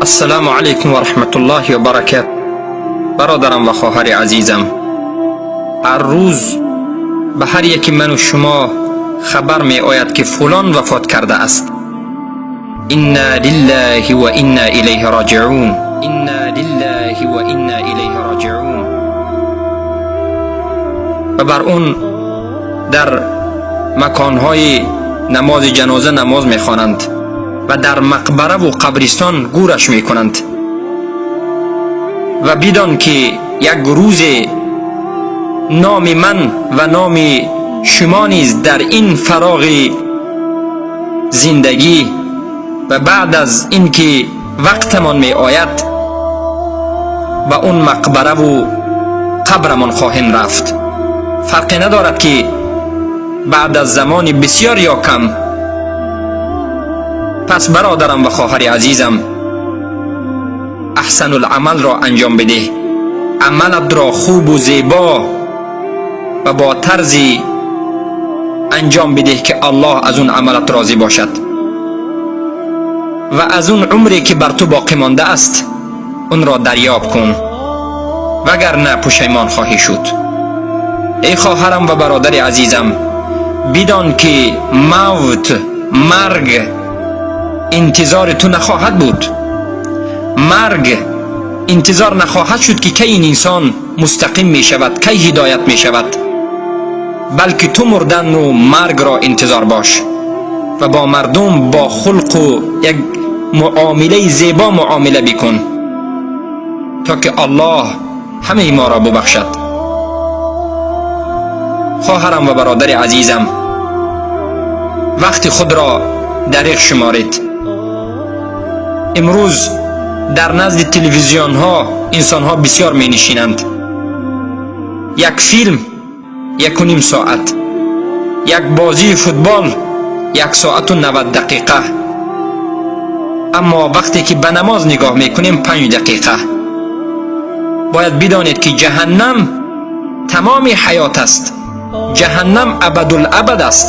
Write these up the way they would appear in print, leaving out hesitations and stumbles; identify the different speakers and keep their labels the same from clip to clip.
Speaker 1: Ассалому алайкум ва раҳматуллоҳи ва баракат. Бародарам ва хоҳари азизам, ҳар рӯз ба ҳар яки ман ва шумо хабар меояд, ки фалон вафот кардааст. Инна лиллаҳи ва инна илайҳи роҷиун. Инна лиллаҳи ва инна илайҳи роҷиун. Ва бар он дар маконҳои намози ҷаноза намоз мехонанд ва дар мақбара ва қабристон гӯраш мекунанд. Ва бидон, ки як рӯзе номи ман ва номи шумо низ дар ин фароғи зиндагӣ ва баъд аз инки вақтамон меояд, ба он мақбараву қабрамон хоҳем рафт. Фарқе надорад, ки баъд аз замони бисёр ё кам. Пас, бародарам ва хоҳари азизам, аҳсануламалро анҷом бидеҳ. Амалатро хубу зебо ва бо тарзи анҷом бидеҳ, ки Аллоҳ аз он амалат розӣ бошад, ва аз он умре, ки бар ту боқӣ мондааст, онро дарёб кун, вагарна пушаймон хоҳӣ шуд. Эй хоҳарам ва бародари азизам, бидон, ки мавт, марг интизори ту нахоҳад буд. Марг интизор нахоҳад шуд, ки кай ин инсон мустақим мешавад, кай ҳидоят мешавад, балки ту мурдану маргро интизор бош ва бо мардум бо хулқу як муомилаи зебо муомила бикун, то ки Аллоҳ ҳамаи моро бубахшад. Хоҳарам ва бародари азизам, вақти худро дариғ шуморед. Имрӯз дар назди телевизионҳо инсонҳо бисёр менишинанд. Як филм 1.5 соат, як бозии футбол 1 соату 90 дақиқа, аммо вақте ки ба намоз нигоҳ мекунем, 5 дақиқа. Бояд бидонед, ки ҷаҳаннам тамоми ҳаёт аст. Ҷаҳаннам абадулабад аст,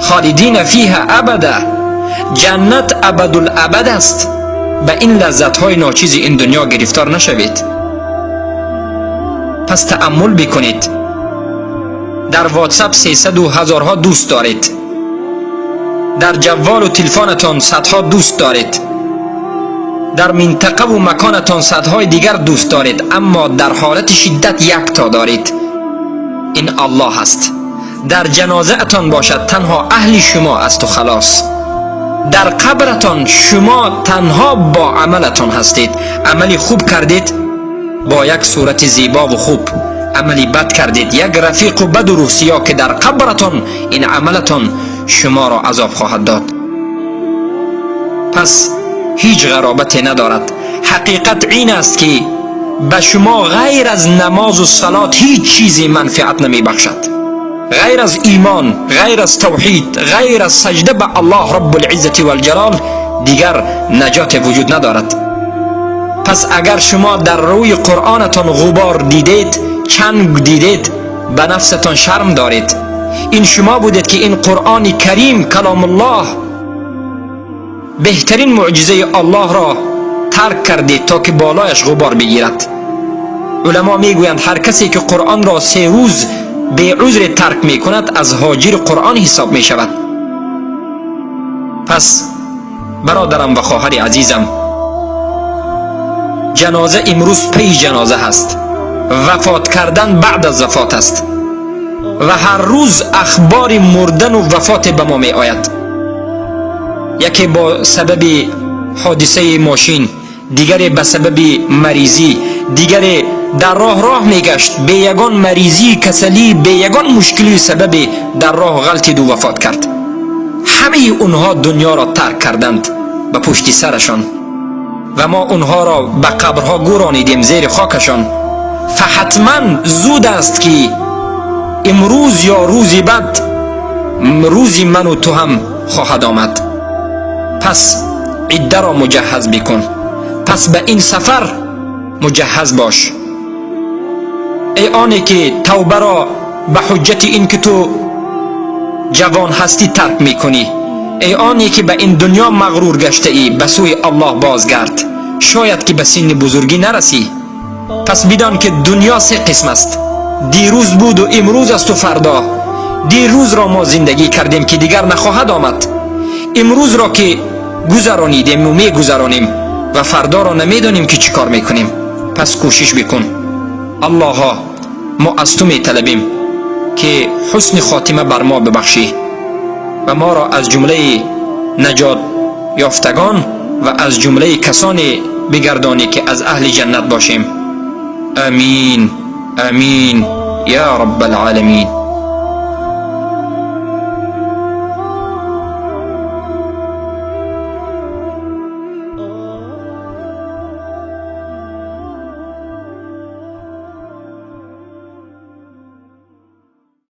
Speaker 1: холидина фиҳа абада. Ҷаннат абадулабад аст. Ба ин лаззатҳои ночизи ин дунё гирифтор нашавед. Пас тааммул бикунед. Дар Ватсап сесаду ҳазорҳо дӯст доред, дар ҷавволу телефонатон садҳо дӯст доред, дар минтақаву маконатон садҳои дигар дӯст доред, аммо дар ҳолати шиддат якто доред, ин Аллоҳ аст. Дар ҷанозаатон бошад, танҳо аҳли шумо асту халос. Дар қабратон шумо танҳо бо амалатон ҳастед. Амали хуб кардед, бо як сурати зебову хуб. Амали бад кардед, як рафиқу баду рӯҳсиё, ки дар қабратон ин амалатон шуморо азоб хоҳад дод. Пас ҳеҷ ғаробате надорад. Ҳақиқат ин аст, ки ба шумо ғайр аз намозу салот ҳеҷ чизе манфиат намебахшад, ғайр аз имон, ғайр аз тавҳид, ғайр аз саҷда ба Аллоҳ Раббулиззати валҷалол дигар наҷоте вуҷуд надорад. Пас агар шумо дар рӯи Қуръонатон ғубор дидед, чанг дидед, ба нафсатон шарм доред. Ин шумо будед, ки ин Қуръони Карим, каломуллоҳ, беҳтарин мӯъҷизаи Аллоҳро тарк кардед, то ки болояш ғубор бигирад. Уламо мегӯянд, ҳар касе ки Қуръонро 3 рӯз беузре тарк мекунад, аз ҳоҷири Қуръон ҳисоб мешавад. Пас, бародарам ва хоҳари азизам, ҷаноза имрӯз паи ҷаноза ҳаст, вафот кардан баъд аз вафот аст ва ҳар рӯз ахбори мурдану вафоте ба мо меояд. Яке бо сабаби ҳодисаи мошин, дигаре ба сабаби маризӣ, дигаре дар роҳ роҳ мегашт, бе ягон маризӣ, касалӣ, бе ягон мушкилию сабабе дар роҳ ғалтиду вафот кард. Ҳамаи онҳо дунёро тарк карданд ба пушти сарашон ва мо онҳоро ба қабрҳо гӯронидем, зери хокашон. Фа ҳатман зуд аст, ки имрӯз ё рӯзи баъд рӯзи ману ту ҳам хоҳад омад. Пас иддаро муҷаҳҳаз бикун, пас ба ин сафар муҷаҳҳаз бош. Эй оне ки тавбаро ба ҳуҷҷати ин ки ту ҷавон ҳастӣ тарк мекунӣ, эй оне ки ба ин дунё мағрур гаштаӣ, ба сӯи Аллоҳ бозгард. Шояд ки ба синни бузургӣ нарасӣ. Пас бидон, ки дунё се қисм аст: дирӯз буду имрӯз асту фардо. Дирӯзро мо зиндагӣ кардем, ки дигар нахоҳад омад. Имрӯзро ки гузаронидему мегузаронем ва фардоро намедонем, ки чӣ кор мекунем. Пас кӯшиш бикун. Аллоҳо, мо аз ту металабем, ки ҳусни хотима бар мо бибахшӣ ва моро аз ҷумлаи наҷот ёфтагон ва аз ҷумлаи касоне бигардонӣ, ки аз аҳли ҷаннат бошем. Амин, амин, я раббал оламин.